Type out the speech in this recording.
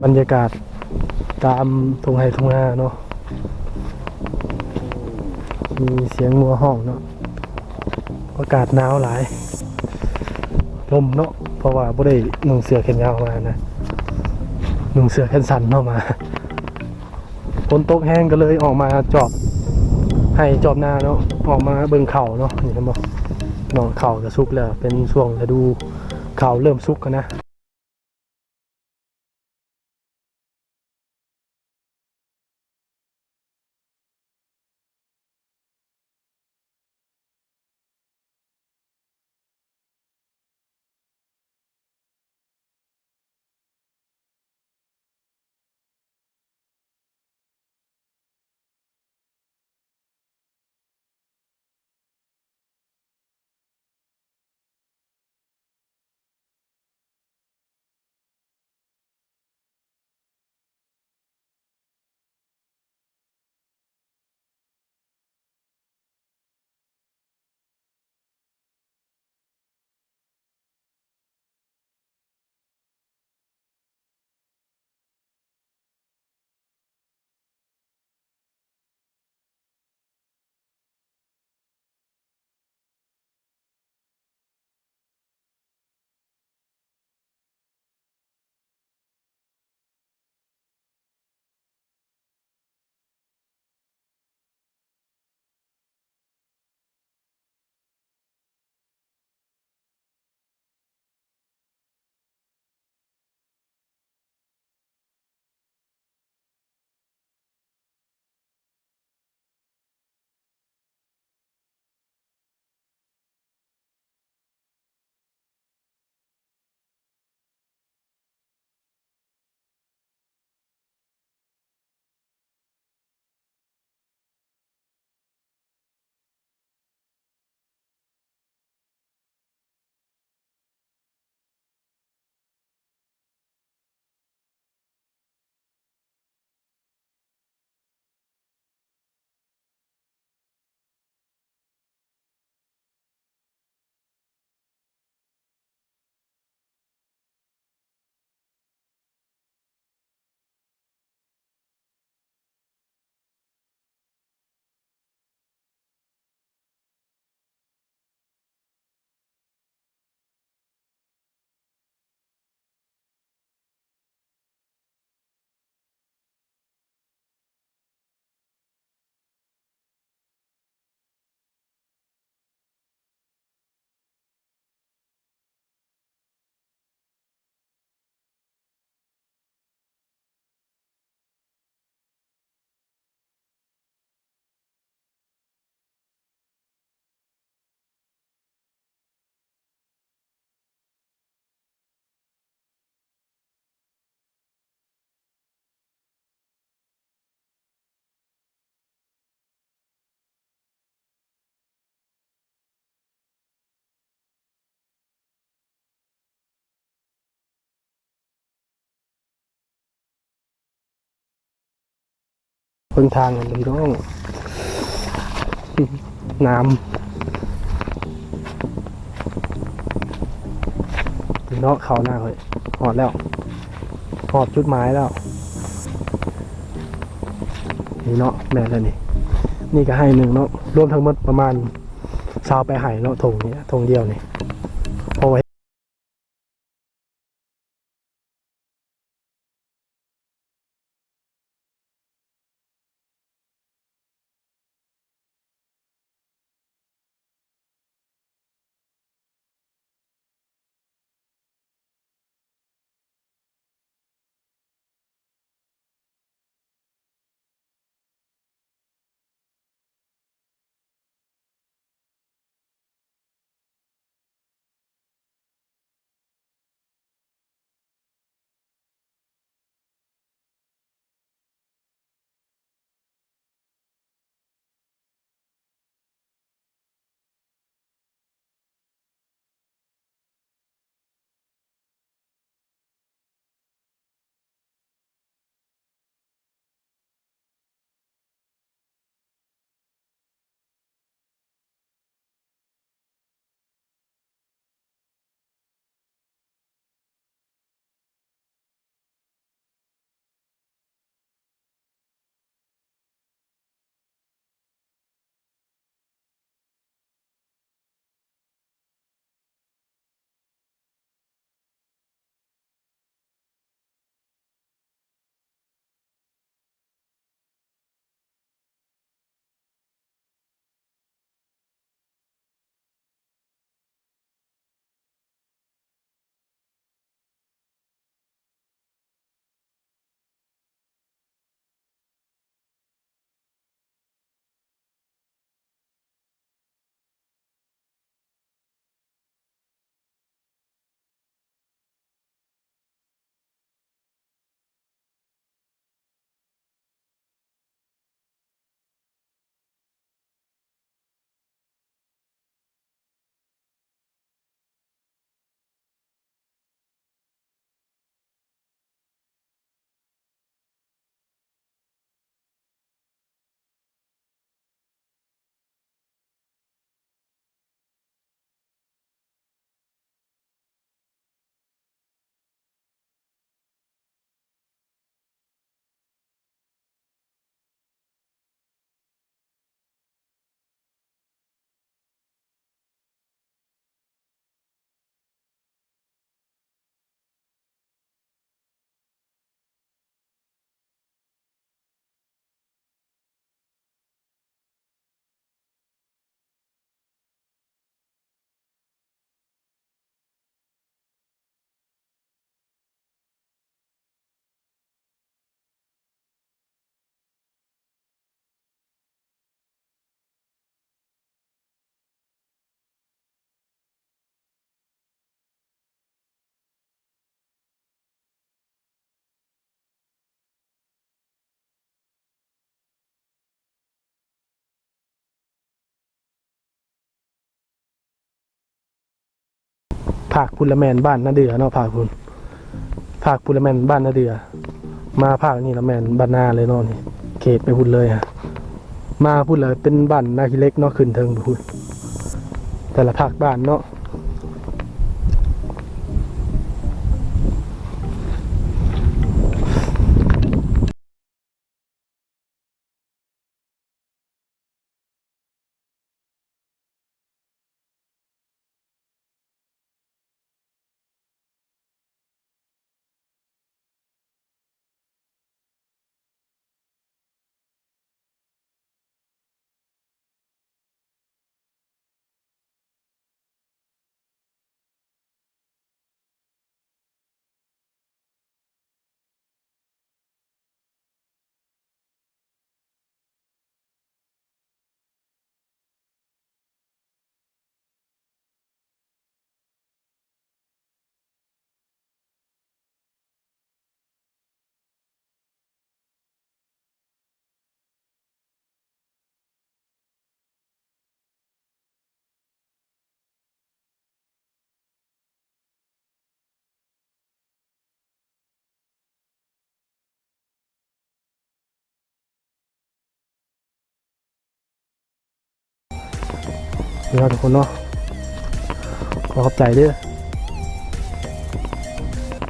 ບັນຍາກາດຕາມທົ່ງໄຮ່ທົ່ງນາເນາະ ມີສຽງງົວຮ້ອງເນາະ ອາກາດໜາວຫຼາຍ ລົມເນາະ ເພາະວ່າບໍ່ໄດ້ນຸ່ງເສື້ອແຂນຍາວມານະ ນຸ່ງເສື້ອແຂນສັ້ນເນາະມາ. ຝົນຕົກແຮງກໍເລີຍອອກມາຈອບໄຮ່ຈອບນາເນາະ ອອກມາເບິ່ງເຂົ້າເນາະ ນີ້ເຫັນບໍ່ເນາະ ເຂົ້າກໍສຸກແລ້ວ ເປັນຊ່ວງລະດູເຂົ້າເລີ່ມສຸກແລ້ວນະ. ເບິ່ງທາງຫັ້ນພີ່ນ້ອງ ນ້ຳ ເນາະ ເຂົ້ານາຂ້ອຍ ຮອດແລ້ວ ຮອດຈຸດໝາຍແລ້ວ ນີ້ເນາະ ແມ່ນແລ້ວນີ້ ນີ້ກໍໄຮ່ໜຶ່ງເນາະ ລວມທັງໝົດປະມານຊາວປາຍໄຮ່ເນາະ ທົ່ງນີ້ ທົ່ງດຽວນີ້ ເພາະວ່າ ພາກພຸ້ນລະແມ່ນບ້ານນາເດືອເນາະ ພາກພຸ້ນ ພາກພຸ້ນລະແມ່ນບ້ານນາເດືອ ມາພາກນີ້ລະແມ່ນບ້ານນາເລີຍເນາະ ນີ້ເຂດໄປພຸ້ນເລີຍ ມາພຸ້ນລະເປັນບ້ານນາຂີ້ເຫຼັກເນາະ ຂຶ້ນເທິງພຸ້ນ ແຕ່ລະພາກບ້ານເນາະ. ນີ້ເນາະທຸກຄົນເນາະ ຂໍຂອບໃຈເດີ້